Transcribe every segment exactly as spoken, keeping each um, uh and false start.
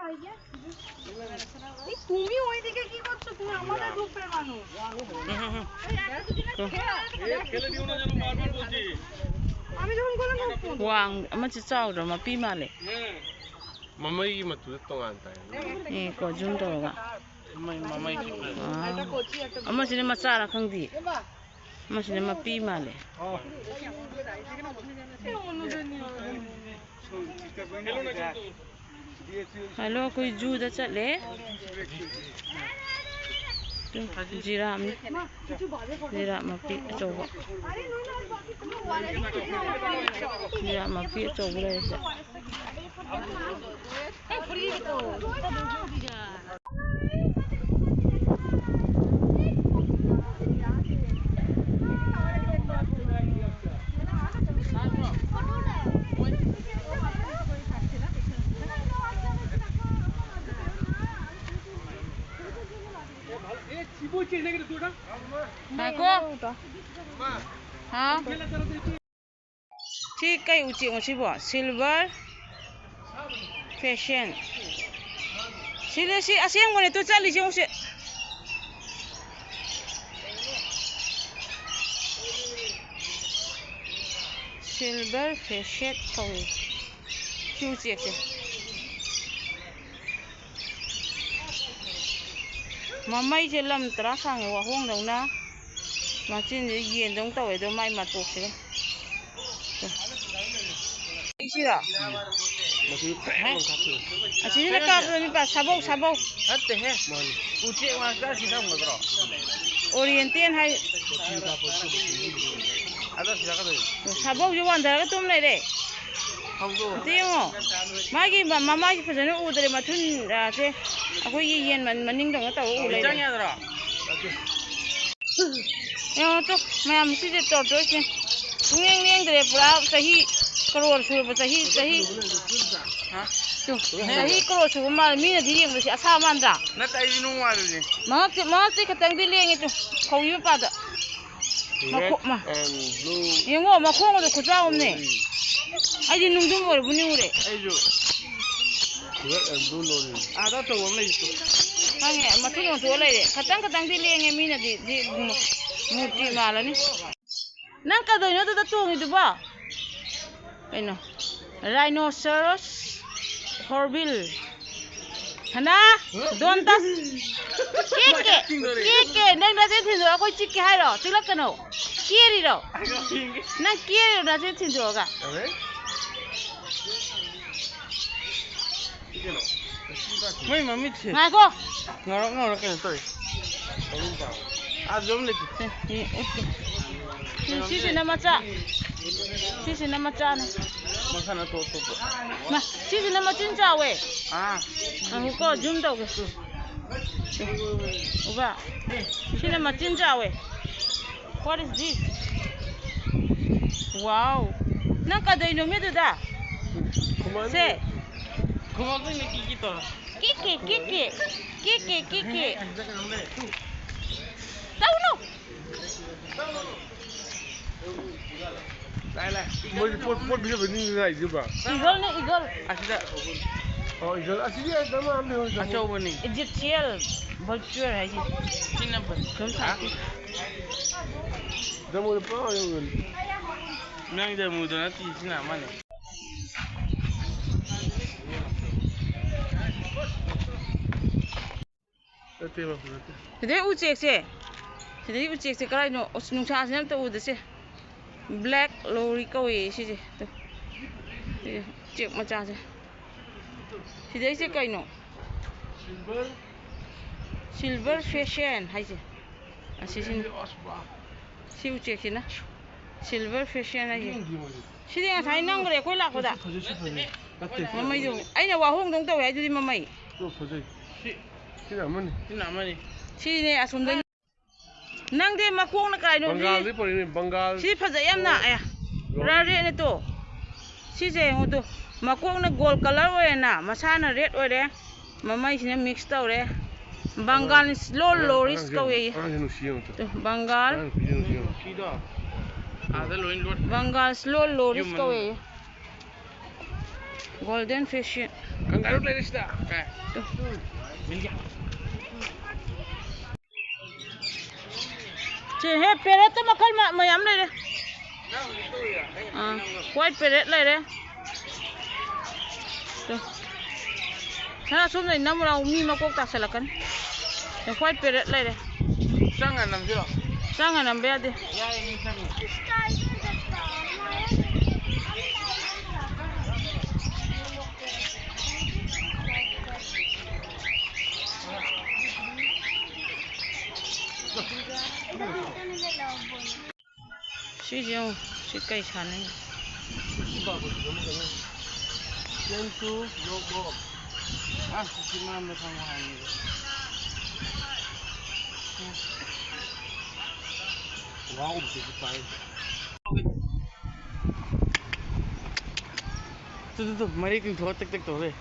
এই তুমি ওইদিকে কি করছো? তুমি আমাদের গ্রুপের মানুষ। আমি যখন বললাম, ও ফোন। ꯋꯥꯡ ꯑꯃꯁꯨ ꯆꯥꯎꯗ꯭ꯔꯣ? ꯃꯄꯤ ꯃꯥꯜꯂꯦ꯫ ꯃꯃꯩꯒꯤ ꯃꯇꯨꯗ ꯇꯣꯉꯥꯟ ꯇꯥꯏ꯫ ꯑꯦ, ꯀꯣ, ꯖꯨꯝ ꯇꯧꯔꯒ꯫ ꯃꯃꯩ, ꯃꯃꯩꯒꯤ꯫ ꯑꯥ꯫ ꯑꯃꯁꯤꯅ ꯃꯆꯥꯔ ꯈꯪꯗꯦ꯫ ꯑꯃꯁꯤꯅ ꯃꯄꯤ ꯃꯥꯜꯂꯦ꯫ ꯍꯜꯂꯣ, ꯑꯩꯈꯣꯏ ꯖꯨꯗ ꯆꯠꯂꯦ꯫ ꯖꯤꯔꯥꯞꯅꯤ꯫ ꯖꯤꯔꯥꯞ ꯃꯄꯤ ꯑꯆꯧꯕ꯫ ꯖꯤꯔꯥꯞ ꯃꯄꯤ ꯑꯆꯧꯕ ꯂꯩꯔꯦ ꯁꯤꯗ꯫ ꯉꯥꯏꯈꯣ꯫ ꯍꯥꯎ꯫ ꯁꯤ ꯀꯩ ꯎꯆꯦꯛꯅꯣ ꯁꯤꯕꯣ? Silver pheasant꯫ ꯁꯤꯗ ꯁꯤ ꯑꯁꯦꯡꯕꯅꯦ꯫ ꯇꯨ ꯆꯠꯂꯤꯁꯦ ꯌꯦꯡꯉꯨ ꯁꯤ꯫ Silver pheasant ꯀꯧꯏ ꯁꯤ ꯎꯆꯦꯛꯁꯦ꯫ ꯃꯃꯩꯁꯦ ꯂꯝ ꯇꯔꯥ ꯁꯥꯡꯉꯦ, ꯋꯥꯍꯣꯡꯗꯧꯅ꯫ ꯃꯆꯤꯟꯁꯦ ꯌꯦꯟꯗꯧꯅ ꯇꯧꯋꯦ, ꯑꯗꯣ ꯃꯥꯏ ꯃꯇꯣꯛꯁꯤꯒ꯫ ꯁꯤꯔꯣ? ꯃꯁꯤ ꯐ꯭ꯔꯦꯛ ꯑꯃ ꯀꯥꯞꯄꯤꯌꯨ꯫ ꯑꯁꯤꯁꯤꯅ ꯀꯥꯞꯄꯗꯣ ꯃꯤ ꯄꯥ-, ꯁꯥꯕꯧ, ꯁꯥꯕꯧ꯫ ꯅꯠꯇꯦꯍꯦ꯫ ꯃꯥꯅꯤ꯫ ꯎꯆꯦꯛ ꯃꯥꯟ ꯆꯥꯁꯤ ꯊꯝꯒꯗ꯭ꯔꯣ? Oriental ꯍꯥꯏ꯫ ꯃꯆꯤꯟ ꯀꯥꯞꯄ ꯑꯗꯣ ꯁꯤꯗ ꯀꯩꯗꯧꯔꯤꯅꯣ? ꯁꯥꯕꯧꯁꯦ ꯋꯥꯟꯊꯔꯒ ꯇꯨꯝ ꯂꯩꯔꯦ꯫ ꯍꯧꯗꯣꯛꯑꯣ꯫ ꯑꯝꯇ ꯌꯦꯡꯉꯣ꯫ ꯃꯥꯒꯤ ꯃ-, ꯃꯃꯥꯏꯁꯦ ꯐꯖꯅ ꯎꯗ꯭ꯔꯦ꯫ ꯃꯊꯨꯟ, ꯑ, ꯁꯦ ꯑꯩꯈꯣꯏꯒꯤ ꯌꯦꯟ ꯃ-, ꯃꯅꯤꯡꯗꯧꯅ ꯇꯧꯔ ꯎ ꯂꯩꯔꯦ꯫ ꯆꯪ ꯌꯥꯗ꯭ꯔꯣ? ꯌꯦꯡꯉꯣ ꯇꯨ, ꯃꯌꯥꯝ ꯁꯤꯁꯦ ꯇꯧꯔꯛꯇꯣꯏꯁꯦ꯫ ꯁꯨꯡꯌꯦꯡ ꯌꯦꯡꯗ꯭ꯔꯦ, ꯄꯨꯔꯥ ꯆꯍꯤ ꯀꯔꯣꯔ ꯁꯨꯔꯕ ꯆꯍꯤ, ꯆꯍꯤ꯫ ꯍꯥ? ꯇꯨ, ꯆꯍꯤ ꯀꯔꯣꯔ ꯁꯨꯕ ꯃꯥꯜꯂꯦ꯫ ꯃꯤꯅꯗꯤ ꯌꯦꯡꯕꯗ ꯁꯤ ꯑꯁꯥ ꯃꯥꯟꯗ꯭ꯔꯥ? ꯅꯠꯇꯦ, ꯑꯩꯗꯤ ꯅꯨꯡꯉꯥꯏꯕꯅꯦ꯫ ꯃꯉꯛꯇꯤ, ꯃꯉꯛꯇꯤ ꯈꯤꯇꯪꯗꯤ ꯂꯦꯡꯉꯦ ꯇꯨ, ꯈꯧꯔꯤ ꯃꯄꯥꯗ꯫ ꯃꯈꯣ-, ꯃ-, ꯌꯦꯡꯉꯣ, ꯃꯈꯣꯡꯒꯗꯣ ꯈꯨꯆꯥꯎ ꯑꯃꯅꯦ꯫ ꯑꯩꯗꯤ ꯅꯨꯡꯗꯨꯝ ꯑꯣꯏꯔꯕꯣꯏ ꯅꯤꯡꯉꯨꯔꯦ꯫ ꯑꯩꯁꯨ꯫ ꯑꯥꯗ ꯑꯆꯧꯕ ꯑꯃ ꯂꯩꯔꯤꯁꯦ꯫ ꯈꯪꯉꯦ, ꯃꯊꯨꯟ ꯑꯣꯟꯊꯣꯛꯑ ꯂꯩꯔꯦ꯫ ꯈꯇꯪ ꯈꯇꯪꯗꯤ ꯂꯦꯡꯉꯦ, ꯃꯤꯅꯗꯤ ꯁꯤ ꯃꯨ-, ꯃꯨꯔꯇꯤ ꯃꯥꯜꯂꯅꯤ꯫ ꯅꯪ ꯀꯩꯗꯧꯔꯤꯅꯣ ꯑꯗꯨꯗ ꯇꯣꯡꯉꯤꯗꯨꯕꯣ? ꯀꯩꯅꯣ? Rhinoceros hornbill. ꯍꯅꯥ, don't touch. ꯀꯦꯛꯀꯦ, ꯀꯦꯛꯀꯦ, ꯅꯪ ꯅꯆꯤꯟ ꯊꯤꯟꯗꯣꯛꯑꯣ, ꯑꯩꯈꯣꯏ ꯆꯤꯛꯀꯦ ꯍꯥꯏꯔꯣ? ꯆꯤꯛꯂꯛꯀꯅꯣ꯫ ꯀꯦꯔꯤꯔꯣ? ꯅꯪ ꯀꯦꯔꯤꯔꯣ ꯅꯆꯤꯟ ꯊꯤꯟꯗꯣꯛꯑꯒ? ꯃꯣꯏ ꯃꯃꯤꯠꯁꯦ ꯉꯥꯏꯈꯣ꯫ ꯉꯧꯔꯛ ꯉꯧꯔꯛ ꯀꯩꯅꯣ ꯇꯧꯋꯤ꯫ ꯑꯥ, ꯖꯨꯝ ꯂꯩꯇꯦ꯫ ꯁꯤ, ꯁꯤ, ꯎꯠꯀꯦ꯫ ꯁꯤ, ꯁꯤꯁꯤꯅ ꯃꯆꯥ꯫ ꯁꯤꯁꯤꯅ ꯃꯆꯥꯅꯦ꯫ ꯃꯈꯜ ꯑꯇꯣꯞ ꯑꯇꯣꯞꯄ꯫ ꯃꯥ, ꯁꯤꯁꯤꯅ ꯃꯆꯤꯟ ꯆꯥꯎꯋꯦ꯫ ꯑꯥ꯫ ꯉꯥꯏꯈꯣꯀꯣ, ꯖꯨꯝ ꯇꯧꯒꯦ꯫ ꯁꯤ꯫ ꯎꯕ? ꯁꯤꯅ ꯃꯆꯤꯟ ꯆꯥꯎꯋꯦ꯫ What is this? Wow. ꯅꯪ ꯀꯗꯩꯅꯣ ꯃꯤꯗꯨꯗ? ꯁꯦ꯫ ꯈꯨꯃꯥꯡꯗꯩꯅ ꯀꯤꯀꯤ ꯇꯧꯔ꯫ ꯀꯤꯀꯤ, ꯀꯤꯀꯤ꯫ ꯀꯤꯀꯤ, ꯀꯤꯀꯤ꯫ ꯇꯧꯅꯨ꯫ ꯂꯥꯏ, ꯂꯥꯏ꯫ ꯃꯣꯏꯗꯤ ꯄꯣꯠ, ꯄꯣꯠ ꯄꯤꯖꯕꯅꯤ ꯉꯥꯏꯗꯨꯕ꯫ Eagle ꯅꯦ, eagle꯫ ꯑꯁꯤꯗ꯫ ꯑꯣ, eagle꯫ ꯑꯁꯤꯗꯤ ꯑꯩ ꯗꯃꯥ ꯑꯃ ꯂꯩꯍꯧꯔꯦ꯫ ꯑꯆꯧꯕꯅꯤ꯫ Egyptian vulture ꯍꯥꯏꯁꯦ꯫ ꯁꯤꯅ ꯐꯩ꯫ ꯁꯨꯝ ꯁꯥꯏ꯫ ꯗꯃꯨꯗ ꯄꯨꯔꯥ ꯌꯧꯔꯅꯤ꯫ ꯅꯪ ꯗꯃꯨꯗ ꯅꯠꯇꯦ, ꯁꯤꯅ ꯑꯃꯅꯤ꯫ ꯅꯠꯇꯦ, ꯃꯄꯨ ꯅꯠꯇꯦ꯫ ꯁꯤꯗꯩ ꯎꯆꯦꯛꯁꯦ, ꯁꯤꯗꯩ ꯎꯆꯦꯛꯁꯦ ꯀꯗꯥꯏꯅꯣ? ꯑꯁ, ꯅꯨꯡꯁꯥꯁꯤꯅ ꯑꯝꯇ ꯎꯗꯁꯦ꯫ Black lory ꯀꯧꯋꯦ ꯁꯤꯁꯦ꯫ ꯇꯨ꯫ ꯁꯤ ꯎꯆꯦꯛ ꯃꯆꯥꯁꯦ꯫ ꯁꯤꯗꯩꯁꯦ ꯀꯩꯅꯣ? Silver pheasant ꯍꯥꯏꯁꯦ꯫ ꯑꯁꯤꯁꯤꯅ꯫ ꯁꯤ ꯎꯆꯦꯛꯁꯤꯅ꯫ Silver pheasant ꯍꯥꯏꯁꯦ꯫ ꯁꯤꯗꯤ ꯉꯁꯥꯏ ꯅꯝꯈ꯭ꯔꯦ ꯑꯩꯈꯣꯏ ꯂꯥꯛꯄꯗ꯫ ꯐꯖꯩ, ꯁꯤ ꯐꯖꯩ꯫ ꯅꯠꯇꯦ, ꯁꯤ ꯃꯃꯩꯗꯣ꯫ ꯑꯩꯅ ꯋꯥꯍꯣꯡꯗꯧ ꯇꯧꯋꯦ ꯍꯥꯏꯗꯨꯗꯤ ꯃꯃꯩ꯫ ꯁꯤ ꯐꯖꯩ꯫ ꯁꯤ, ꯁꯤꯅ ꯑꯃꯅꯤ꯫ ꯁꯤꯅ ꯑꯃꯅꯤ꯫ ꯁꯤꯅꯦ ꯑꯁꯣꯝꯗꯩ꯫ ꯅꯪꯗꯤ ꯃꯈꯣꯡꯅ ꯀꯥꯏꯅꯣ? ꯕꯪꯒꯥꯜꯗꯤ ꯄꯣꯔꯛꯏꯅꯦ, ꯕꯪꯒꯥꯜ꯫ ꯁꯤ ꯐꯖꯩ ꯌꯥꯝꯅ꯫ ꯑꯣ꯫ ꯑꯌꯥ꯫ ꯄꯨꯔꯥ ꯔꯦꯠꯅꯦ ꯇꯣ꯫ ꯁꯤꯁꯦ ꯌꯦꯡꯉꯨ ꯇꯨ꯫ ꯃꯀꯣꯛꯅ gold colour ꯑꯣꯏꯔꯦꯅ, ꯃꯁꯥꯅ red ꯑꯣꯏꯔꯦ, ꯃꯃꯩꯁꯤꯅ mix ꯇꯧꯔꯦ꯫ ꯕꯪꯒꯥꯜ slow loris ꯀꯧꯋꯦꯌꯦ꯫ ꯑꯉꯥꯡꯁꯦ ꯅꯨꯡꯁꯤ ꯌꯦꯡꯉꯨ ꯇꯨ꯫ ꯇꯨ, ꯕꯪꯒꯥꯜ꯫ ꯑꯉꯥꯡ ꯅꯨꯄꯤꯁꯦ ꯅꯨꯡꯁꯤ ꯌꯦꯡꯉꯨ꯫ ꯁꯤꯗꯣ ꯑꯥꯗ ꯂꯣꯏ ꯂꯣꯠ-꯫ ꯕꯪꯒꯥꯜ slow loris ꯀꯧꯋꯦꯌꯦ꯫ Golden pheasant꯫ ꯀꯪ-, ꯇꯔꯨꯛ ꯂꯩꯔꯦ ꯁꯤꯗ꯫ ꯇꯨ꯫ ꯁꯤ ꯍꯦ, parrotꯇ ꯃꯈꯜ ꯃ-, ꯃꯌꯥꯝ ꯂꯩꯔꯦ꯫ ꯑꯥ, white parrot ꯂꯩꯔꯦ꯫ ꯇꯨ꯫ ꯁꯅꯥ, ꯁꯣꯝꯗ ꯅꯝꯃꯨ ꯂꯥꯎ, ꯃꯤ ꯃꯀꯣꯛ ꯇꯥꯁꯜꯂꯛꯀꯅꯤ꯫ ꯁꯦ, white parrot ꯂꯩꯔꯦ꯫ ꯆꯪꯉ ꯅꯝꯁꯤꯔꯣ? ꯆꯪꯉ ꯅꯝꯕ ꯌꯥꯗꯦ꯫ ꯌꯥꯏꯌꯦ, ꯃꯤ ꯆꯪꯉ꯫ ꯁꯤꯁꯦ ꯌꯦꯡꯉꯨ, ꯁꯤ ꯀꯩ ꯁꯥꯟꯅꯩ? ꯅꯪꯁꯨ ꯅꯣꯛꯃꯣ꯫ ꯑ, ꯁꯤ ꯃꯔꯝꯗ ꯈꯪꯉꯣ ꯍꯥꯏꯕꯅꯤꯗ꯫ ꯋꯥꯎꯕꯁꯤꯁꯨ ꯄꯥꯏ꯫ ꯇꯨ, ꯇꯨ, ꯇꯨ, ꯃꯔꯤ ꯇꯤꯡꯊꯣꯛꯑ ꯇꯛ ꯇꯛ ꯇꯧ ꯂꯩ꯫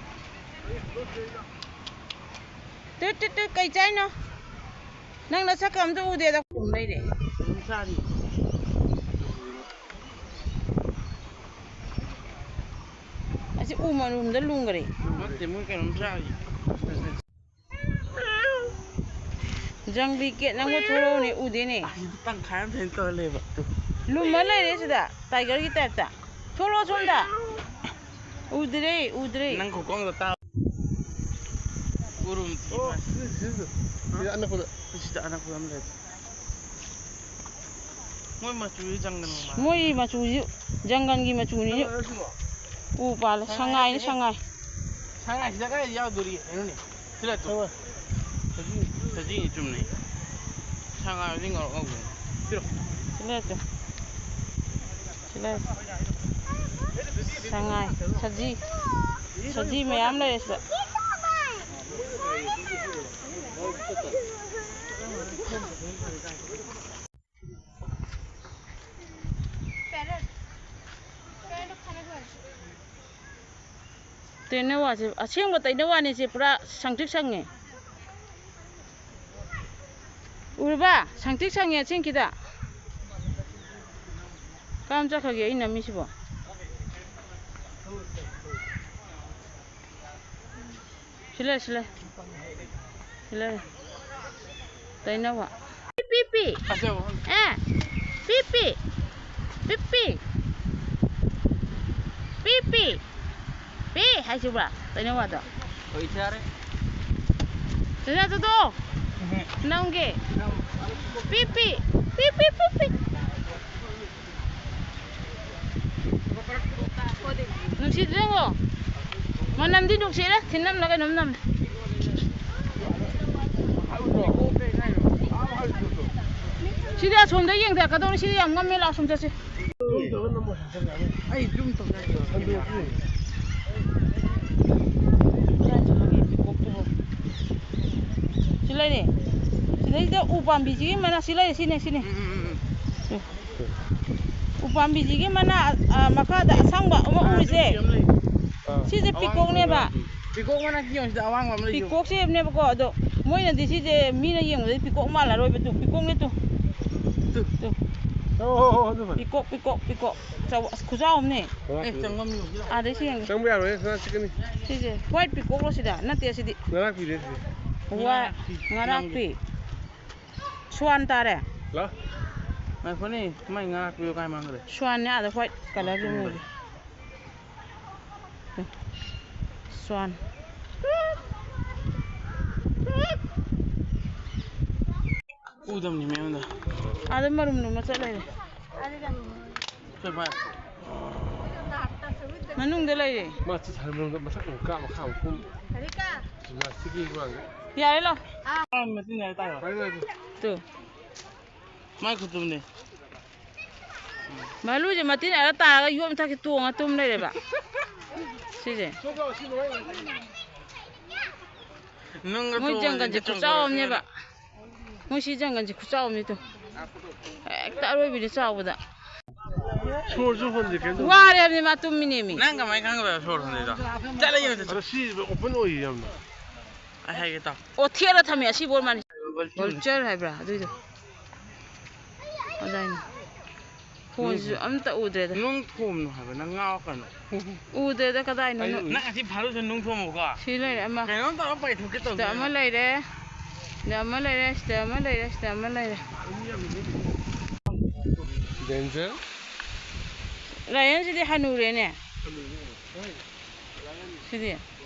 ꯇꯨ, ꯇꯨ, ꯇꯨ, ꯀꯩ ꯆꯥꯏꯅꯣ? ꯅꯪ ꯅꯁꯛꯀ ꯑꯝꯇ ꯎꯗꯦꯗ꯫ ꯂꯩꯔꯦ꯫ ꯑꯗꯨꯝ ꯆꯥꯔꯤ꯫ ꯑꯁꯤ ꯎ ꯃꯔꯨꯝꯗ ꯂꯨꯝꯈꯔꯦ꯫ ꯅꯠꯇꯦ, ꯃꯣꯏ ꯀꯩꯅꯣꯝ ꯆꯥꯔꯤ꯫ ꯖꯪꯒ꯭ꯂꯤ ꯀꯦꯠ ꯅꯪꯕꯨ ꯊꯣꯛꯂꯛꯎꯅꯦ, ꯎꯗꯦꯅꯦ꯫ ꯑꯁꯤꯗ ꯇꯪꯈꯥꯏ ꯑꯃ ꯊꯦꯡꯅ ꯇꯧꯔ ꯂꯩꯕ꯫ ꯂꯨꯝꯃ ꯂꯩꯔꯦ ꯁꯤꯗ, tigerꯒꯤ typeꯇ꯫ ꯊꯣꯛꯂꯛꯑꯣ ꯁꯣꯝꯗ꯫ ꯎꯗ꯭ꯔꯦ, ꯎꯗ꯭ꯔꯦ꯫ ꯅꯪ ꯈꯨꯀꯣꯡꯗꯣ ꯇꯥ-, ꯎꯔꯨꯝ ꯊꯤ ꯑꯣ, ꯃꯥꯜꯂꯦ꯫ ꯁꯤꯗ, ꯁꯤꯗ, ꯁꯤꯗ꯫ ꯁꯤꯗ ꯑꯅꯛꯄꯗ꯫ ꯁꯤꯗ ꯑꯅꯛꯄꯗ ꯑꯃ ꯂꯩ꯫ ꯃꯣꯏ ꯃꯆꯨꯁꯤ ꯖꯪꯒꯜ ꯃꯥꯜꯂꯦ꯫ ꯃꯣꯏ ꯃꯆꯨꯁꯤ ꯖꯪꯒꯜꯒꯤ ꯃꯆꯨꯅꯤ꯫ ꯀꯩꯅꯣ ꯁꯤꯕꯣ? ꯎ ꯄꯥꯜꯂꯦ꯫ ꯁꯉꯥꯏꯅꯤ, ꯁꯉꯥꯏ꯫ ꯁꯉꯥꯏꯁꯤꯗ ꯀꯥꯏ ꯌꯥꯎꯗꯣꯔꯤ? ꯀꯩꯅꯣꯅꯦ꯫ ꯁꯤꯗ ꯇꯨ꯫ ꯁꯉꯥꯏ꯫ ꯁꯖꯤ-, ꯁꯖꯤꯅꯤ ꯆꯨꯝꯅꯩ꯫ ꯁꯉꯥꯏꯗꯤ ꯉꯧꯔꯣꯛ ꯉꯧꯗꯣꯏꯅꯤ꯫ ꯄꯤꯔꯣ꯫ ꯁꯤ ꯂꯩꯔꯦ ꯇꯨ꯫ ꯁꯤ ꯂꯩꯔꯦ꯫ ꯁꯉꯥꯏ, ꯁꯖꯤ꯫ ꯁꯖꯤ ꯃꯌꯥꯝ ꯂꯩꯔꯦ ꯁꯤꯗ꯫ ꯇꯦꯅꯋꯥꯁꯦ ꯑꯁꯦꯡꯕ ꯇꯦꯅꯋꯥꯅꯤ, ꯁꯦ ꯄꯨꯔꯥ ꯁꯪꯇ꯭ꯔꯤꯛ ꯁꯪꯉꯦ꯫ ꯎꯔꯕ? ꯁꯪꯇ꯭ꯔꯤꯛ ꯁꯪꯉꯦ ꯑꯁꯦꯡꯀꯤꯗ꯫ ꯀꯔꯝ ꯆꯠꯈ꯭ꯔꯒꯦ ꯑꯩ ꯅꯝꯃꯤꯁꯤꯕꯣ? ꯁꯤ ꯂꯩ, ꯁꯤ ꯂꯩ꯫ ꯁꯤ ꯂꯩ꯫ ꯇꯩꯅꯧꯋꯥ꯫ ꯄꯤ, ꯄꯤ꯫ ꯑꯁꯦ꯫ ꯑꯦ꯫ ꯄꯤ, ꯄꯤ꯫ ꯄꯤ, ꯄꯤ꯫ ꯄꯤ, ꯄꯤ꯫ ꯄꯤ ꯍꯥꯏꯁꯤꯕ꯭ꯔꯥ? ꯇꯩꯅꯧꯋꯥꯗꯣ꯫ ꯍꯣꯏ, ꯌꯥꯔꯦ꯫ ꯁꯤꯗ ꯆꯠꯊꯣꯛꯑꯣ꯫ ꯎꯝ꯫ ꯅꯪꯒꯤ꯫ ꯅꯪ꯫ ꯄꯤ, ꯄꯤ꯫ ꯄꯤ, ꯄꯤ, ꯄꯤ, ꯄꯤ꯫ ꯅꯨꯡꯁꯤꯗ꯭ꯔꯦꯉꯣ꯫ ꯃꯅꯝꯗꯤ ꯅꯨꯡꯁꯤꯔꯦ, ꯊꯤꯟꯅꯝꯂ ꯀꯩꯅꯣꯝ ꯅꯝꯃꯦ꯫ ꯁꯤꯗꯤ ꯑꯁꯣꯝꯗ ꯌꯦꯡꯊꯔꯛꯀꯗꯧꯅꯤ, ꯁꯤꯗꯤ ꯌꯥꯝ ꯉꯝꯃꯦ, ꯂꯥꯛꯑꯣ, ꯑꯁꯣꯝ ꯆꯠꯁꯤ꯫ ꯑꯩ ꯖꯨꯝ ꯇꯧꯖꯒꯦ꯫ ꯀꯗꯥꯏ ꯆꯠꯈ꯭ꯔꯒꯦ ꯄꯤꯀꯣꯛꯇꯨꯕꯨ? ꯁꯤ ꯂꯩꯔꯦ꯫ ꯁꯤꯗꯩꯁꯤꯗ ꯎ ꯄꯥꯝꯕꯤꯁꯤꯒꯤ ꯃꯅꯥꯛ ꯁꯤ ꯂꯩꯔꯦ, ꯁꯤꯅꯦ, ꯁꯤꯅꯦ꯫ ꯎꯝ, ꯎꯝ, ꯎꯝ, ꯎꯝ꯫ ꯎꯄꯥꯝꯕꯤꯁꯤꯒꯤ ꯃꯅꯥ, ꯑ, ꯃꯈꯥꯗ ꯑꯁꯪꯕ ꯑꯃ ꯎꯔꯤꯁꯦ? ꯑꯥ, ꯁꯤꯁꯦ ꯄꯤꯀꯣꯛꯅꯦꯕ꯫ ꯄꯤꯀꯣꯛ ꯃꯅꯥ ꯌꯦꯡꯉꯨ ꯁꯤꯗ, ꯑꯋꯥꯡꯕ ꯑꯃ ꯂꯩꯌꯦ꯫ ꯄꯤꯀꯣꯛꯁꯦ ꯍꯥꯏꯕꯅꯦꯕꯀꯣ, ꯑꯗꯣ ꯃꯣꯏꯅꯗꯤ ꯁꯤꯁꯦ ꯃꯤꯅ ꯌꯦꯡꯕꯗꯗꯤ ꯄꯤꯀꯣꯛ ꯃꯥꯜꯂꯔꯣꯏꯕ꯫ ꯇꯨ, ꯄꯤꯀꯣꯛꯅꯦ ꯇꯨ꯫ ꯇꯨ꯫ ꯇꯨ꯫ ꯑꯣ, ꯑꯣ, ꯑꯣ, ꯑꯗꯨ ꯃꯥꯜꯂꯦ꯫ ꯄꯤꯀꯣꯛ, ꯄꯤꯀꯣꯛ, ꯄꯤꯀꯣꯛ꯫ ꯆꯥꯎ-, ꯑꯁ, ꯈꯨꯆꯥꯎ ꯑꯃꯅꯦ꯫ ꯑꯦ, ꯆꯪꯐꯝ ꯌꯦꯡꯉꯨ ꯁꯤꯗ꯫ ꯑꯥꯗꯩ ꯁꯤ ꯌꯦꯡꯒꯦ꯫ ꯆꯪꯕ ꯌꯥꯔꯣꯏ, ꯉꯥ ꯆꯤꯛꯀꯅꯤ꯫ ꯁꯤꯁꯦ white ꯄꯤꯀꯣꯛꯂꯣ ꯁꯤꯗ? ꯅꯠꯇꯦ, ꯁꯤꯗꯤ꯫ ꯉꯔꯥꯛꯄꯤꯅꯦ ꯁꯤꯗꯤ꯫ ꯋꯥ-, ꯉꯔꯥꯛꯄꯤ꯫ ꯁ꯭ꯋꯥꯟ ꯇꯥꯔꯦ꯫ ꯂꯥ꯫ ꯉꯥꯏꯈꯣꯅꯦ, ꯃꯥꯏ ꯉꯥ ꯄꯤꯌꯨ ꯀꯥꯏ ꯃꯥꯡꯈ꯭ꯔꯦ? ꯁ꯭ꯋꯥꯟꯅꯦ ꯑꯥꯗ white colour ꯒꯤ ꯑꯃ ꯂꯩꯔꯦ꯫ ꯁ꯭ꯋꯥꯟ꯫ ꯎꯗꯝꯅꯤ ꯃꯌꯥꯝꯗ꯫ ꯑꯥꯗ ꯃꯔꯨꯝꯗꯣ ꯃꯆꯥ ꯂꯩꯔꯦ꯫ ꯁꯦ ꯚꯥꯏ꯫ ꯃꯅꯨꯡꯗ ꯂꯩꯔꯦ꯫ ꯃꯥ ꯆꯠ ꯁꯥꯟꯅ ꯃꯅꯨꯡꯗ ꯃꯊꯛ ꯑꯃꯨꯛ ꯀꯥ, ꯃꯈꯥ ꯑꯃꯨꯛ ꯀꯨꯝ꯫ ꯖꯤꯝꯅꯥꯁꯇꯤꯛꯀꯤ ꯃꯥꯡꯗ꯫ ꯌꯥꯔꯦ ꯂꯥꯎ꯫ ꯑꯥ, ꯃꯆꯤꯟ ꯌꯥꯔꯦ ꯇꯥꯏ꯫ ꯄꯥꯏꯔꯣ, ꯄꯥꯏꯔꯣ꯫ ꯇꯨ꯫ ꯃꯥꯏ ꯈꯨꯇꯨꯝꯅꯦ꯫ ꯃꯥꯂꯨꯁꯦ ꯃꯇꯤꯟ ꯑꯔ ꯇꯥꯔꯒ ꯌꯣꯠ ꯃꯊꯛꯁꯦ ꯇꯣꯡꯉ ꯇꯨꯝ ꯂꯩꯔꯦꯕ꯫ ꯁꯤꯁꯦ꯫ ꯅꯨꯡꯒ ꯃꯣꯏ ꯇꯣꯡꯉꯗꯤ ꯖꯪꯒꯜꯁꯦ ꯈꯨꯆꯥꯎ ꯑꯃꯅꯦꯕ꯫ ꯃꯣꯏ ꯁꯤ ꯖꯪꯒꯜꯁꯦ ꯈꯨꯆꯥꯎ ꯑꯃꯅꯤ ꯇꯨ꯫ ꯍꯦꯛꯇ ꯑꯔꯣꯏꯕꯤꯗ ꯆꯥꯎꯕꯗ꯫ ꯁꯣꯔꯁꯨ ꯍꯣꯟꯗꯦ, ꯀꯩꯝ ꯇꯧꯗꯦ꯫ ꯋꯥꯔꯦ ꯍꯥꯏꯕꯅꯤ ꯃꯥ ꯇꯨꯝꯃꯤꯅꯦꯃꯤ꯫ ꯅꯪ ꯀꯃꯥꯏꯅ ꯈꯪꯒꯗꯕ ꯁꯣꯔ ꯍꯣꯟꯗꯦꯗꯣ? ꯆꯠꯂ ꯌꯦꯡꯉꯨ ꯆꯠꯂꯣ꯫ ꯑꯗꯣ ꯁꯤ open ꯑꯣꯏꯌꯦ ꯌꯥꯝꯅ꯫ ꯑꯩ ꯍꯥꯏꯒꯦ ꯇꯥꯎ꯫ ꯑꯣ, ꯊꯦꯠꯂ ꯊꯝꯃꯦ ꯑꯁꯤꯕ ꯑꯣꯏꯔ ꯃꯥꯜꯂꯦ꯫ Vulture꯫ Vulture ꯍꯥꯏꯕ꯭ꯔꯥ ꯑꯗꯨꯏꯗꯣ? ꯑꯗꯥꯏꯅꯦ꯫ ꯈꯣꯟꯁꯤꯁꯨ ꯑꯝꯇ ꯎꯗ꯭ꯔꯦꯗ꯫ ꯅꯨꯡ ꯊꯣꯝꯅꯨ ꯍꯥꯏꯕ, ꯅꯪ ꯉꯥꯎꯔꯛꯀꯅꯨ꯫ ꯎꯗ꯭ꯔꯦꯗ, ꯀꯗꯥꯏꯅꯣ? ꯅꯪ ꯑꯁꯤ ꯐꯥꯔꯨꯁꯨ ꯅꯨꯡ ꯊꯣꯝꯃꯨꯀꯣ꯫ ꯁꯤ ꯂꯩꯔꯦ ꯑꯃ꯫ ꯀꯩꯅꯣꯝ ꯇꯧꯔ ꯄꯥꯏꯊꯣꯛꯀꯦ ꯇꯧꯅꯦ꯫ ꯁꯤꯗ ꯑꯃ ꯂꯩꯔꯦ꯫ ꯁꯤꯗ ꯑꯃ ꯂꯩꯔꯦ, ꯁꯤꯗ ꯑꯃ ꯂꯩꯔꯦ, ꯁꯤꯗ ꯑꯃ ꯂꯩꯔꯦ꯫ Danger꯫ ꯂꯥꯏꯌꯟꯁꯤꯗꯤ ꯍꯅꯨꯔꯦꯅꯦ꯫ ꯁꯤꯗꯤ꯫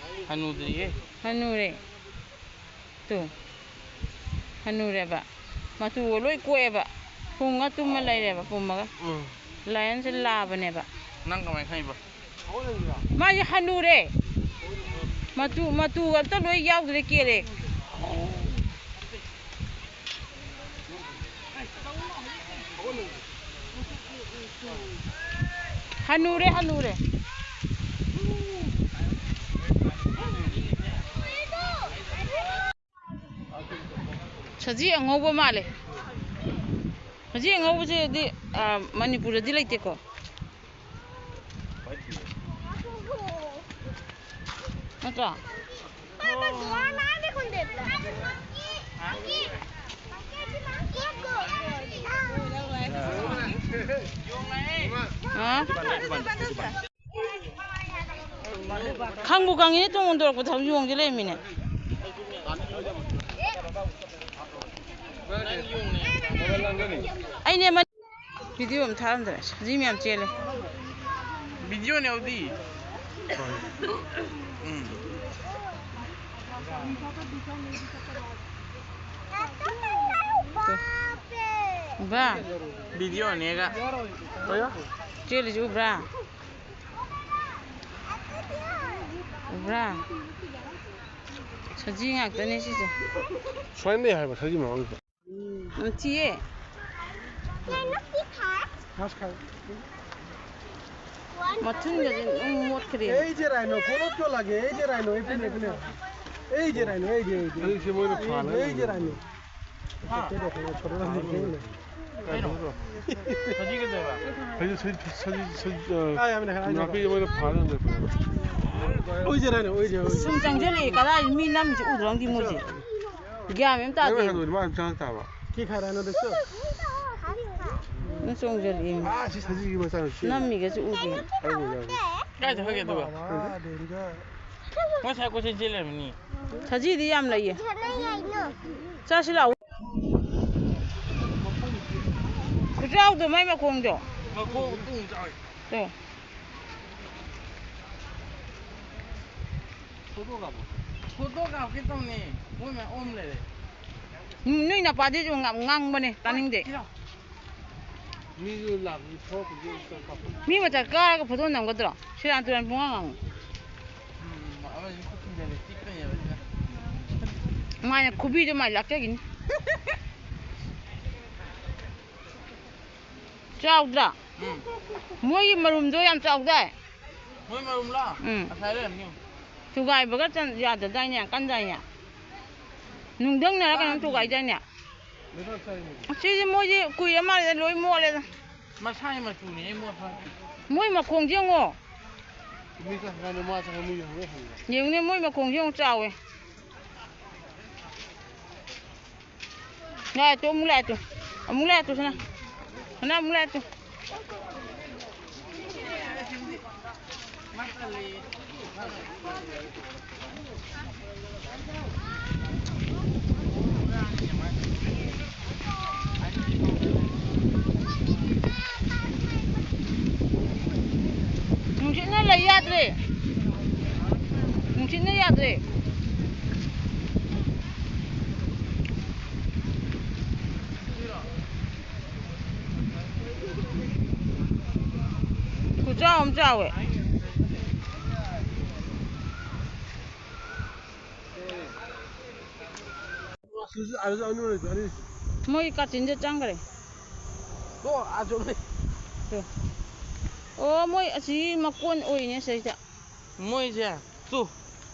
ꯍꯅꯨꯗ꯭ꯔꯤꯌꯦ꯫ ꯍꯅꯨꯔꯦ꯫ ꯇꯨ꯫ ꯍꯅꯨꯔꯦꯕ꯫ ꯃꯇꯨꯒ ꯂꯣꯏ ꯀꯣꯛꯑꯦꯕ꯫ ꯈꯣꯡꯉ ꯇꯨꯝꯃ ꯂꯩꯔꯦꯕ ꯄꯨꯝꯃꯒ꯫ ꯎꯝ꯫ ꯂꯥꯏꯌꯟꯁꯦ ꯂꯥꯕꯅꯦꯕ꯫ ꯅꯪ ꯀꯃꯥꯏꯅ ꯈꯪꯉꯤꯕ? ꯃꯥꯁꯦ ꯍꯅꯨꯔꯦ꯫ ꯃꯇꯨ, ꯃꯇꯨꯒ ꯑꯝꯇ ꯂꯣꯏ ꯌꯥꯎꯗ꯭ꯔꯦ, ꯀꯦꯔꯦ꯫ ꯍꯅꯨꯔꯦ, ꯍꯅꯨꯔꯦ꯫ ꯁꯖꯤ ꯑꯉꯧꯕ ꯃꯥꯜꯂꯦ꯫ ꯁꯖꯤ ꯑꯉꯧꯕꯁꯤꯗꯤ, ꯑ, ꯃꯅꯤꯄꯨꯔꯗꯗꯤ ꯂꯩꯇꯦꯀꯣ꯫ ꯅꯠꯇ꯭ꯔꯣ? ꯍꯥ? ꯈꯪꯕꯨ ꯈꯪꯉꯤꯅꯦ, ꯇꯨꯡ ꯑꯣꯟꯊꯣꯔꯛꯄꯗ ꯍꯧꯖꯤꯛ ꯌꯣꯡꯁꯦ ꯂꯩꯔꯝꯃꯤꯅꯦ꯫ ꯑꯩꯅꯦ ꯃ-, video ꯑꯃ ꯊꯥꯔꯝꯗ꯭ꯔꯦ, ꯁꯖꯤ ꯃꯌꯥꯝ ꯆꯦꯜꯂꯦ꯫ Videoꯅꯦ ꯍꯧꯗꯤ꯫ ꯎꯝ꯫ ꯎꯕ꯭ꯔꯥ? Videoꯅꯦꯒ꯫ ꯆꯦꯜꯂꯤꯁꯤ ꯎꯕ꯭ꯔꯥ? ꯎꯕ꯭ꯔꯥ? ꯁꯖꯤ ꯉꯥꯛꯇꯅꯦ ꯁꯤꯁꯦ꯫ ꯁꯨꯃꯥꯏꯅ ꯂꯩ ꯍꯥꯏꯕ ꯁꯖꯤ ꯃꯃꯥꯡꯁꯤꯗ꯫ ꯎꯝ, ꯊꯤꯌꯦ꯫ ꯃꯊꯨꯟꯒꯁꯦ ꯑꯗꯨꯝ ꯃꯣꯠꯈ꯭ꯔꯦ꯫ এই যে রাইনো, ফোনত কিয় লাগে? এই যে রাইনো, এইপিনে, এইপিনে। এই যে রাইনো, এই যে, এই যে। এই যে ময়ূর ফান, এই যে রাইনো। এই দেখো, ছোট রাইনো। এই যে সজি, সজি, সজি, আহ, আয়, আমি দেখাই, আমি দেখাই। নাপিত ময়ূর ফান দেখো। ওই যে রাইনো, ওই যে, ওই যে। ꯁꯨꯝ ꯆꯪꯁꯤꯜꯂꯛꯑꯦ, ꯀꯗꯥꯏ ꯃꯤ ꯅꯝꯃꯤꯁꯦ ꯎꯗ꯭ꯔꯣ ꯈꯪꯗꯦ ꯃꯣꯏꯁꯦ꯫ ꯒ꯭ꯌꯥꯟ ꯃꯦꯟ ꯑꯃ ꯇꯥꯗꯦ꯫ ꯅꯪ ꯍꯥꯏꯗꯣꯏꯅꯤ, ꯃꯥꯅ ꯆꯪꯉꯛꯇꯕ꯫ কি খায় রাইনো দেখছো? ꯆꯣꯡꯖꯜꯂꯛꯏ꯫ ꯑꯥ, ꯁꯤ ꯁꯖꯤꯒꯤ ꯃꯆꯥꯅꯨꯄꯤ꯫ ꯅꯝꯃꯤꯒꯁꯨ ꯎꯗꯦ꯫ ꯑꯩ ꯎꯗꯦ, ꯑꯩ ꯎꯗꯦ꯫ ꯀꯥꯏ ꯆꯠꯈ꯭ꯔꯒꯦ ꯑꯗꯨꯒ? ꯃꯥ ꯗꯦꯟꯗ꯫ ꯃꯣꯏ ꯁꯥꯏ ꯀꯣꯏꯆꯦꯟ ꯆꯦꯜ ꯂꯩꯔꯝꯃꯤꯅꯤ꯫ ꯁꯖꯤꯗꯤ ꯌꯥꯝ ꯂꯩꯌꯦ꯫ ꯆꯥꯁꯤ ꯂꯥꯛꯑꯣ꯫ ꯈꯨꯆꯥꯎꯗꯣ ꯃꯥꯏ ꯃꯈꯣꯡꯗꯣ꯫ ꯃꯈꯣꯡ ꯃꯇꯣꯡ ꯆꯥꯎꯋꯤ꯫ ꯇꯣ꯫ ꯐꯣꯇꯣ ꯀꯥꯞꯄꯣ꯫ ꯐꯣꯇꯣ ꯀꯥꯞꯀꯦ ꯇꯧꯅꯤ꯫ ꯃꯣꯏ ꯃꯌꯥꯝ ꯑꯣꯝ ꯂꯩꯔꯦ꯫ ꯎꯝ, ꯅꯣꯏ ꯅꯄꯥꯗꯤꯁꯨ ꯉꯥꯡ-, ꯉꯥꯡꯕꯅꯦ, ꯇꯥꯅꯤꯡꯗꯦ꯫ ꯁꯤꯗ꯫ ꯃꯤꯁꯨ ꯂꯥꯛꯄꯁꯨ ꯊꯣꯛꯄꯁꯨ ꯀꯥꯞꯄꯣ꯫ ꯃꯤ ꯃꯊꯛ ꯀꯥꯔꯒ ꯐꯣꯇꯣ ꯅꯝꯒꯗ꯭ꯔꯣ? ꯁꯦꯔꯥꯟ ꯇꯨꯔꯥꯟ ꯄꯨꯡꯉꯥꯡ ꯉꯥꯡꯉꯤ꯫ ꯎꯝ, ꯑꯃꯁꯨ ꯈꯨꯠ ꯊꯤꯟꯖꯜꯂꯦ, ꯆꯤꯛꯄꯅꯦꯕ ꯁꯤꯅ꯫ ꯃꯥꯅ ꯈꯨꯕꯤꯗꯣ ꯃꯥꯏ ꯂꯥꯛꯆꯈꯤꯅꯤ꯫ ꯆꯥꯎꯗ꯭ꯔꯥ? ꯎꯝ꯫ ꯃꯣꯏꯒꯤ ꯃꯔꯨꯝꯗꯣ ꯌꯥꯝ ꯆꯥꯎꯗꯥꯏ? ꯃꯣꯏ ꯃꯔꯨꯝꯂꯣ? ꯎꯝ꯫ ꯉꯁꯥꯏ ꯂꯩꯔꯝꯅꯤ꯫ ꯊꯨꯒꯥꯏꯕꯒ ꯆꯟ-, ꯌꯥꯗꯗꯥꯏꯅꯦ? ꯀꯟꯗꯥꯏꯅꯦ? ꯅꯨꯡꯗꯪꯅꯔ ꯀꯩꯅꯣꯝ ꯊꯨꯒꯥꯏꯗꯥꯏꯅꯦ? ꯂꯩꯕꯥꯛ ꯆꯥꯏꯅꯦ꯫ ꯑꯁꯤꯗꯤ ꯃꯣꯏꯗꯤ ꯀꯨꯏꯔ ꯃꯥꯜꯂꯦꯗ, ꯂꯣꯏ ꯃꯣꯠꯂꯦꯗ꯫ ꯃꯁꯥꯒꯤ ꯃꯆꯨꯅꯦ ꯃꯣꯠꯄ꯫ ꯃꯣꯏ ꯃꯈꯣꯡꯁꯦ ꯌꯦꯡꯉꯣ꯫ ꯃꯤ ꯆꯠꯈ꯭ꯔꯀꯥꯟꯗ ꯃꯥ ꯆꯠꯈ꯭ꯔ ꯃꯤ ꯍꯪꯉ ꯍꯪꯉ꯫ ꯌꯦꯡꯉꯨꯅꯦ, ꯃꯣꯏ ꯃꯈꯣꯡꯁꯦ ꯌꯦꯡꯉꯨ, ꯆꯥꯎꯋꯦ꯫ ꯂꯥꯛꯑꯦ ꯇꯨ, ꯑꯃꯨꯛ ꯂꯥꯛꯑꯦ ꯇꯨ꯫ ꯑꯃꯨꯛ ꯂꯥꯛꯑꯦ ꯇꯨ, ꯁꯅꯥ꯫ ꯁꯅꯥ ꯑꯃꯨꯛ ꯂꯥꯛꯑꯦ ꯇꯨ꯫ ꯅꯨꯡꯁꯤꯠꯅ ꯂꯩ ꯌꯥꯗ꯭ꯔꯦ꯫ ꯅꯨꯡꯁꯤꯠꯅ ꯌꯥꯗ꯭ꯔꯦ꯫ ꯈꯨꯆꯥꯎ ꯑꯃ ꯆꯥꯎꯋꯦ꯫ ꯃꯣꯏ ꯀꯥꯆꯤꯟꯗ ꯆꯪꯈ꯭ꯔꯦ꯫ ꯇꯣ, ꯑꯥ ꯆꯨꯝꯃꯦ꯫ ꯇꯣ꯫ ꯑꯣ, ꯃꯣꯏ ꯑꯁꯤ ꯃꯀꯣꯟ ꯑꯣꯏꯅꯦ ꯁꯤꯗꯩꯗ꯫ ꯃꯣꯏꯁꯦ ꯇꯨ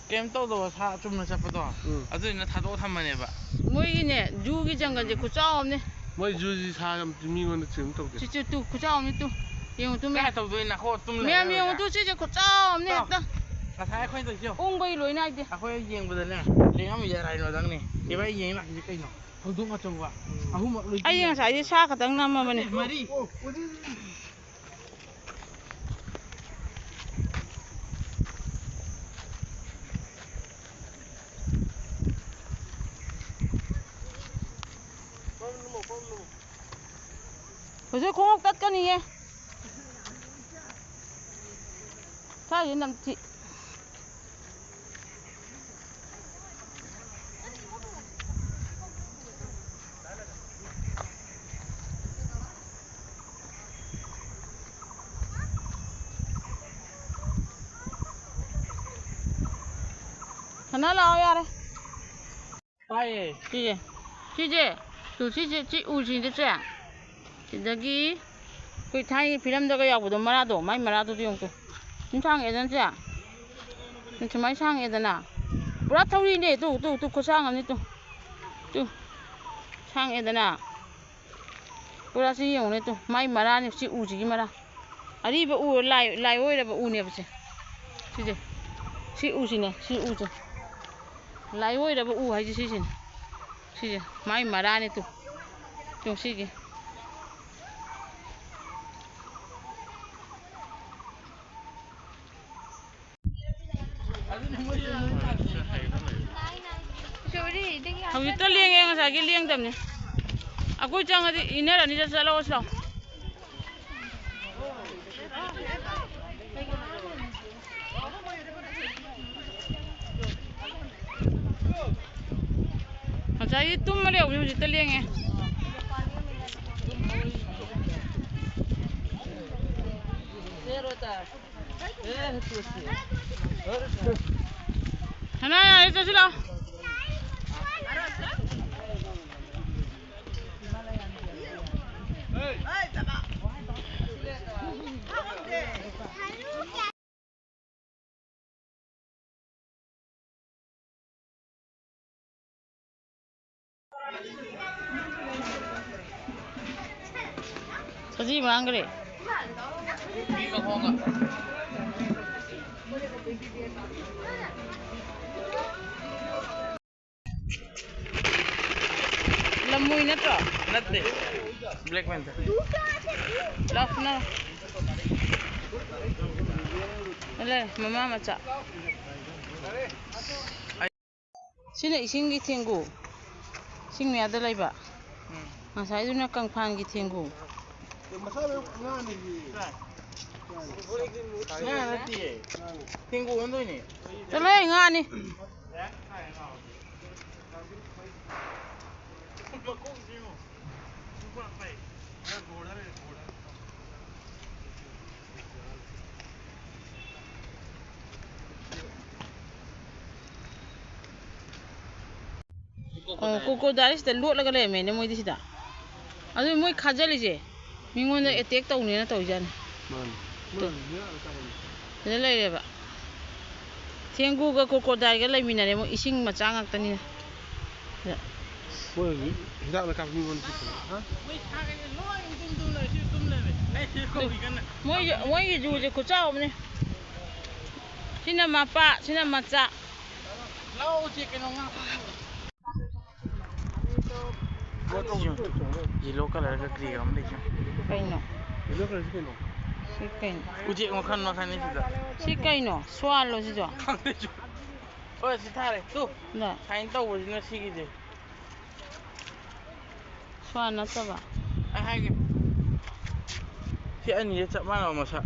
ꯀꯩꯝ ꯇꯧꯗꯕ ꯁꯥ ꯆꯨꯝꯅ ꯆꯠꯄꯗꯣ, ꯎꯝ꯫ ꯑꯗꯨꯗꯨꯅ ꯊꯥꯗꯣꯛꯑ ꯊꯝꯕꯅꯦꯕ꯫ ꯃꯣꯏꯒꯤꯅꯦ, ꯖꯨꯒꯤ ꯖꯪꯒꯜꯁꯦ ꯈꯨꯆꯥꯎ ꯑꯃꯅꯦ꯫ ꯃꯣꯏ ꯖꯨꯁꯤ ꯁꯥ ꯌꯥꯝ ꯃꯤꯉꯣꯟꯗ ꯀꯩꯝ ꯇꯧꯗꯦ꯫ ꯁꯤ, ꯁꯤ, ꯇꯨ, ꯈꯨꯆꯥꯎ ꯑꯃꯅꯦ, ꯇꯨ꯫ ꯌꯦꯡꯉꯨ, ꯇꯨ, ꯃꯌꯥꯝ꯫ ꯀꯥꯏ ꯇꯧꯗꯣꯏ? ꯅꯥꯈꯣꯛ ꯇꯨꯝ ꯃꯌꯥꯝ ꯂꯩꯔꯒ ꯌꯦꯡꯉꯨ, ꯇꯨ, ꯁꯤꯁꯦ ꯈꯨꯆꯥꯎ ꯑꯃꯅꯦ ꯇꯥꯎ꯫ ꯍꯦꯛꯇ꯫ ꯉꯁꯥꯏ ꯑꯩꯈꯣꯏꯅ ꯇꯧꯔꯤꯁꯦ ꯌꯦꯡꯉꯣ꯫ ꯎꯪꯕꯒꯤ ꯂꯣꯏ ꯅꯥꯏꯗꯦ꯫ ꯑꯩꯈꯣꯏ ꯌꯦꯡꯕꯗꯅꯦ, ꯂꯦꯡꯉꯝꯃꯤꯁꯦ rhinoꯗꯪꯅꯦ꯫ ꯏꯕꯥ, ꯌꯦꯡ ꯂꯥꯛꯏꯁꯦ ꯀꯩꯅꯣ? ꯍꯧꯗꯣꯡ ꯑꯆꯧꯕ ꯑꯍꯨꯝꯃꯛ ꯂꯣꯏ ꯑꯩ ꯉꯁꯥꯏꯗꯤ ꯁꯥ ꯈꯛꯇꯪ ꯅꯝꯃꯕꯅꯦ꯫ ꯃꯔꯤ꯫ ꯍꯧꯖꯤꯛ ꯈꯣꯡꯎꯞ ꯇꯠꯀꯅꯤꯌꯦ꯫ ꯁ꯭ꯋꯥꯏꯁꯦ ꯅꯝꯊꯤ꯫ ꯁꯅꯥ ꯂꯥꯛꯑꯣ ꯌꯥꯔꯦ꯫ ꯇꯥꯏꯌꯦ꯫ ꯁꯤꯁꯦ, ꯁꯤꯁꯦ, ꯇꯨ ꯁꯤꯁꯦ, ꯁꯤ ꯎꯁꯤꯡꯁꯦ ꯁꯦ꯫ ꯁꯤꯗꯒꯤ ꯑꯩꯈꯣꯏ ꯊꯥꯏꯅꯒꯤ ꯐꯤꯂꯝꯗꯒ ꯌꯥꯎꯕꯗꯣ, ꯃꯔꯥꯗꯣ, ꯃꯥꯏ ꯃꯔꯥꯗꯨꯗꯤ ꯌꯦꯡꯉꯨ ꯇꯨ꯫ ꯁꯨꯝ ꯁꯥꯡꯉꯛꯑꯦꯗꯅ ꯁꯦ꯫ ꯁꯨꯃꯥꯏꯅ ꯁꯥꯡꯉꯛꯑꯦꯗꯅ꯫ ꯄꯨꯔꯥ ꯊꯧꯔꯤꯅꯦ꯫ ꯇꯨ, ꯇꯨ, ꯇꯨ, ꯈꯨꯠꯁꯥꯡ ꯑꯃꯅꯤ ꯇꯨ꯫ ꯇꯨ꯫ ꯁꯥꯡꯉꯛꯑꯦꯗꯅ꯫ ꯄꯨꯔꯥ ꯁꯤ ꯌꯦꯡꯉꯨꯅꯦ ꯇꯨ꯫ ꯃꯥꯏ ꯃꯔꯥꯅꯤ꯫ ꯁꯤ ꯎꯁꯤꯒꯤ ꯃꯔꯥ꯫ ꯑꯔꯤꯕ ꯎ, ꯂꯥꯏ, ꯂꯥꯏ ꯑꯣꯏꯔꯕ ꯎꯅꯦꯕ ꯁꯦ꯫ ꯁꯤꯁꯦ꯫ ꯁꯤ ꯎꯁꯤꯅꯦ, ꯁꯤ ꯎꯁꯦ꯫ ꯂꯥꯏ ꯑꯣꯏꯔꯕ ꯎ ꯍꯥꯏꯁꯦ ꯁꯤꯁꯤꯅꯦ꯫ ꯁꯤꯁꯦ꯫ ꯃꯥꯏ ꯃꯔꯥꯅꯤ ꯇꯨ꯫ ꯇꯨ ꯁꯤꯒꯤ꯫ ꯍꯧꯖꯤꯛꯇ ꯂꯦꯡꯉꯦ, ꯉꯁꯥꯏꯒꯤ ꯂꯦꯡꯗꯕꯅꯤ꯫ ꯑꯩꯈꯣꯏ ꯆꯪꯉꯗꯤ ꯏꯟꯅꯔꯅꯤꯗ, ꯆꯠꯂꯣ, ꯆꯠꯂꯣ꯫ ꯉꯁꯥꯏꯒꯤ ꯇꯨꯝꯃ ꯂꯩꯍꯧꯕꯅꯤ, ꯍꯧꯖꯤꯛꯇ ꯂꯦꯡꯉꯦ꯫ ꯁꯅꯥ, ꯌꯥꯔꯦ, ꯆꯠꯁꯤ ꯂꯥꯛꯑꯣ꯫ ꯁꯖꯤ ꯃꯥꯡꯈ꯭ꯔꯦ꯫ ꯂꯝꯃꯣꯏ ꯅꯠꯇ꯭ꯔꯣ? ꯅꯠꯇꯦ꯫ Black Panther꯫ ꯂꯥꯎꯁꯤꯅ꯫ ꯑꯂꯦ, ꯃꯃꯥ ꯃꯆꯥ꯫ ꯁꯤꯅ ꯏꯁꯤꯡꯒꯤ ꯊꯦꯡꯒꯨ꯫ ꯏꯁꯤꯡ ꯃꯌꯥꯗ ꯂꯩꯕ꯫ ꯎꯝ꯫ ꯉꯁꯥꯏꯗꯨꯅ ꯀꯪꯐꯥꯟꯒꯤ ꯊꯦꯡꯒꯨ꯫ ꯉꯥ ꯅꯠꯇꯤꯌꯦ꯫ ꯊꯦꯡꯒꯨ ꯑꯣꯟꯗꯣꯏꯅꯦ꯫ ꯆꯠꯂꯣꯍꯦ, ꯉꯥꯅꯤ꯫ ꯑꯣ, crocodile ꯁꯤꯗ ꯂꯣꯠꯂꯒ ꯂꯩꯔꯝꯃꯦꯅꯦ ꯃꯣꯏꯗꯤ ꯁꯤꯗ꯫ ꯑꯗꯨ ꯃꯣꯏ ꯈꯥꯖꯤꯜꯂꯤꯁꯦ ꯃꯤꯉꯣꯟꯗ attack ꯇꯧꯅꯦꯅ ꯇꯧꯔꯤꯖꯥꯠꯅꯤ꯫ ꯃꯥꯅꯤ꯫ ꯇꯨ꯫ ꯃꯥꯅꯤ, ꯃꯤꯅ ꯇꯧꯕꯅꯤ꯫ ꯁꯤꯗ ꯂꯩꯔꯦꯕ꯫ ꯊꯦꯡꯒꯨꯒ crocodileꯒ ꯂꯩꯃꯤꯟꯅꯔꯦ, ꯃꯣꯏ ꯏꯁꯤꯡ ꯃꯆꯥ ꯉꯥꯛꯇꯅꯤꯅ꯫ ꯁꯤꯗ꯫ ꯃꯣꯏ ꯍꯧꯖꯤꯛ ꯍꯤꯗꯥꯛꯅ ꯀꯥꯞꯄ ꯃꯤꯉꯣꯟꯗ ꯆꯤꯛꯄꯅꯦ꯫ ꯍꯥ? ꯃꯣꯏ, ꯃꯣꯏꯒꯤ ꯖꯨꯁꯦ ꯈꯨꯠꯆꯥꯎ ꯑꯃꯅꯤ꯫ ꯁꯤꯅ ꯃꯄꯥ, ꯁꯤꯅ ꯃꯆꯥ꯫ ꯂꯧꯁꯤ ꯀꯩꯅꯣ ꯉꯥ ꯐꯥꯕ꯫ Yellow colourꯒ greyꯒ ꯑꯃ ꯂꯩꯁꯦ꯫ ꯀꯩꯅꯣ? Yellow colourꯁꯤ ꯀꯩꯅꯣ? ꯁꯤ ꯀꯩꯅꯣ? ꯎꯆꯦꯛ ꯃꯈꯜ ꯃꯈꯜꯅꯤ ꯁꯤꯗ꯫ ꯁꯤ ꯀꯩꯅꯣ? Swanꯂꯣ ꯁꯤꯁꯨ? ꯈꯪꯗꯦ ꯁꯤ꯫ ꯍꯣꯏ, ꯁꯤ ꯊꯥꯔꯦ꯫ ꯇꯨ꯫ ꯅꯦ꯫ Sign ꯇꯧꯕꯁꯤꯅ ꯁꯤꯒꯤꯁꯦ꯫ Swan ꯅꯠꯇꯕ꯫ ꯑꯩ ꯍꯥꯏꯒꯦ꯫ ꯁꯤ ꯑꯅꯤꯁꯦ ꯆꯞ ꯃꯥꯟꯅꯕ ꯃꯁꯛ꯫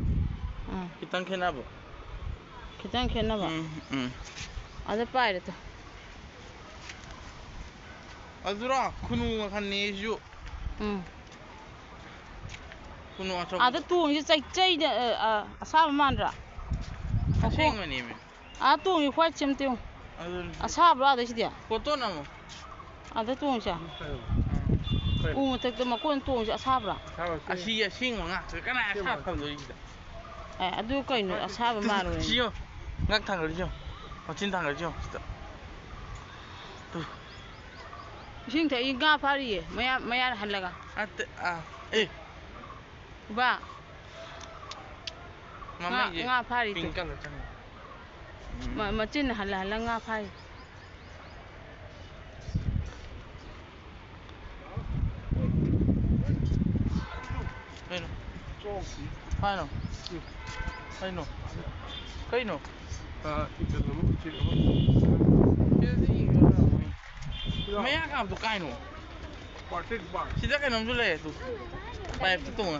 ꯎꯝ꯫ ꯈꯤꯇꯪ ꯈꯦꯠꯅꯕ꯫ ꯈꯤꯇꯪ ꯈꯦꯠꯅꯕ? ꯎꯝ, ꯎꯝ꯫ ꯑꯗ ꯄꯥꯏꯔꯦ ꯇꯨ꯫ ꯑꯗꯨꯔꯣ? ꯈꯨꯅꯨ ꯃꯈꯜꯅꯦ ꯁꯤꯁꯨ꯫ ꯎꯝ꯫ ꯈꯨꯅꯨ ꯑꯆꯧꯕ꯫ ꯑꯥꯗ ꯇꯣꯡꯉꯤꯁꯦ ꯆꯩ-, ꯆꯩꯗ, ꯑ, ꯑ, ꯑꯁꯥꯕ ꯃꯥꯟꯗ꯭ꯔꯥ? ꯃꯈꯣꯡ-, ꯑꯁꯦꯡꯕꯅꯦꯃꯤ꯫ ꯑꯥ ꯇꯣꯡꯉꯤ white ꯁꯦ ꯑꯝꯇ ꯌꯦꯡꯉꯨ꯫ ꯑꯗꯨꯅꯤ꯫ ꯑꯁꯥꯕ꯭ꯔꯣ ꯑꯥꯗ ꯁꯤꯗꯤ? Photo ꯅꯝꯃꯣ꯫ ꯑꯥꯗ ꯇꯣꯡꯉꯤꯁꯦ? ꯎꯝ꯫ ꯎ ꯃꯊꯛꯇ ꯃꯀꯣꯟ ꯇꯣꯡꯉꯤꯁꯦ ꯑꯁꯥꯕ꯭ꯔꯥ? ꯑꯁꯤ ꯑꯁꯦꯡꯕ ꯉꯥꯛꯇ꯫ ꯀꯅꯥ ꯑꯁꯥꯕ ꯊꯝꯗꯣꯏꯁꯤꯗ? ꯑꯦ, ꯑꯗꯨ ꯀꯩꯅꯣ ꯑꯁꯥꯕ ꯃꯥꯜꯂꯣꯏ? ꯁꯤ ꯌꯦꯡꯉꯣ꯫ ꯉꯛ ꯊꯥꯡꯒꯠꯂꯤꯁꯤ ꯌꯦꯡꯉꯣ꯫ ꯃꯆꯤꯟ ꯊꯥꯡꯒꯠꯂꯤꯁꯤ ꯌꯦꯡꯉꯣ ꯁꯤꯗ꯫ ꯇꯨ꯫ ꯏꯁꯤꯡ ꯊꯛꯏ, ꯉꯥ ꯐꯥꯔꯤꯌꯦ, ꯃꯌꯥ, ꯃꯌꯥ ꯍꯜꯂꯒ꯫ ꯑꯠꯇꯦ, ꯑꯥ, ꯑꯦ꯫ ꯕꯥ꯫ ꯉꯥ, ꯃꯃꯩꯁꯦ ꯉꯥ ꯐꯥꯔꯤ ꯇꯨ꯫ Pink colour ꯆꯪꯉꯦ꯫ ꯃ-, ꯃꯆꯤꯟ ꯍꯜꯂ ꯍꯜꯂ ꯉꯥ ꯐꯥꯏ꯫ ꯀꯩꯅꯣ? ꯍꯥꯏꯅꯣ꯫ ꯀꯩꯅꯣ? ꯀꯩꯅꯣ? ꯑ, ꯁꯤ ꯀꯩꯅꯣ, ꯁꯤ ꯑꯃ꯫ ꯃꯌꯥ ꯀꯥꯕꯗꯣ ꯀꯥꯏꯅꯣ? ꯁꯤꯗ ꯀꯩꯅꯣꯝꯁꯨ ꯂꯩ ꯑꯗꯨ꯫ ꯄꯥꯏꯞꯇ ꯇꯣꯡꯉ꯫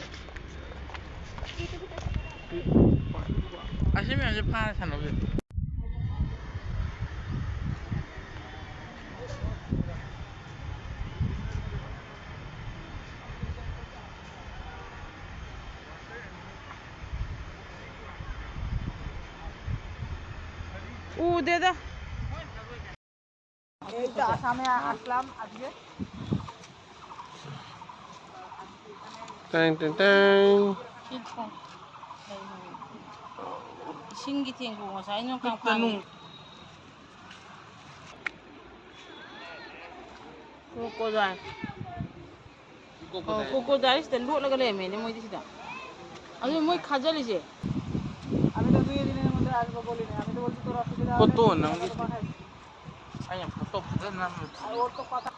ꯑꯁꯤ ꯃꯌꯥꯝꯁꯦ ꯐꯥꯔ ꯁꯥꯟꯅꯧꯁꯦ꯫ উদে দা। এই তো আসামে আসলাম আজকে। টেং, টেং, টেং। ꯏꯁꯤꯡꯒꯤ ꯊꯦꯡꯒꯨ ꯉꯁꯥꯏ ꯅꯨꯡ ꯀꯪꯐꯥꯟ꯫ ꯀ꯭ꯔꯣꯀꯣꯗꯥꯏꯜ꯫ ꯑꯣ, ꯀ꯭ꯔꯣꯀꯣꯗꯥꯏꯜꯁꯤꯗ ꯂꯣꯠꯂꯒ ꯂꯩꯔꯝꯃꯦꯅꯦ ꯃꯣꯏꯗꯤ ꯁꯤꯗ꯫ ꯑꯗꯨ ꯃꯣꯏ ꯈꯥꯖꯤꯜꯂꯤꯁꯦ꯫ আমি তো দুই দিনের মধ্যে আসবো বলিনি, আমি তো বলছি তোর অসুবিধা হলে ফটো তুই নাম আমাকে কি? পাঠাস। ꯑꯩꯅ ꯐꯣꯇꯣ ꯐꯖꯅ ꯅꯝꯃꯦ꯫ আর ওর তো কথা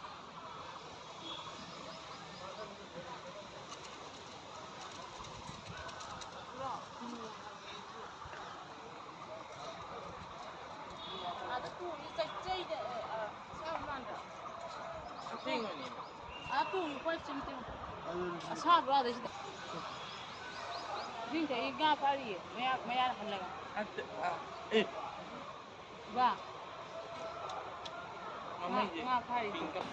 ꯑꯗꯨ ꯇꯨꯅꯤ ꯆꯩ-, ꯆꯩꯗ, ꯑ, ꯑ, ꯁꯥ ꯃꯥꯟꯗ꯭ꯔꯥ? ꯑꯁꯦꯡꯕꯅꯦ꯫ ꯑ, ꯇꯨꯅꯤ ꯈ꯭ꯋꯥꯏ ꯆꯨꯝ ꯆꯨꯝ꯫ ꯑꯗꯨꯅꯤ꯫ ꯑꯁꯥꯕ꯭ꯔꯥ ꯑꯗꯩꯁꯤꯗ? ꯏꯁꯤꯡ ꯆꯥꯏ ꯉꯥ ꯐꯥꯔꯤꯌꯦ, ꯃꯌꯥ-, ꯃꯌꯥꯗ ꯍꯜꯂꯒ꯫ ꯑꯠꯇ-, ꯑ, ꯑꯦ꯫ ꯕꯥ꯫ ꯉꯥ, ꯃꯃꯩꯁꯦ ꯉꯥ ꯐꯥꯔꯤ꯫ ꯄꯤꯡ ꯀ-,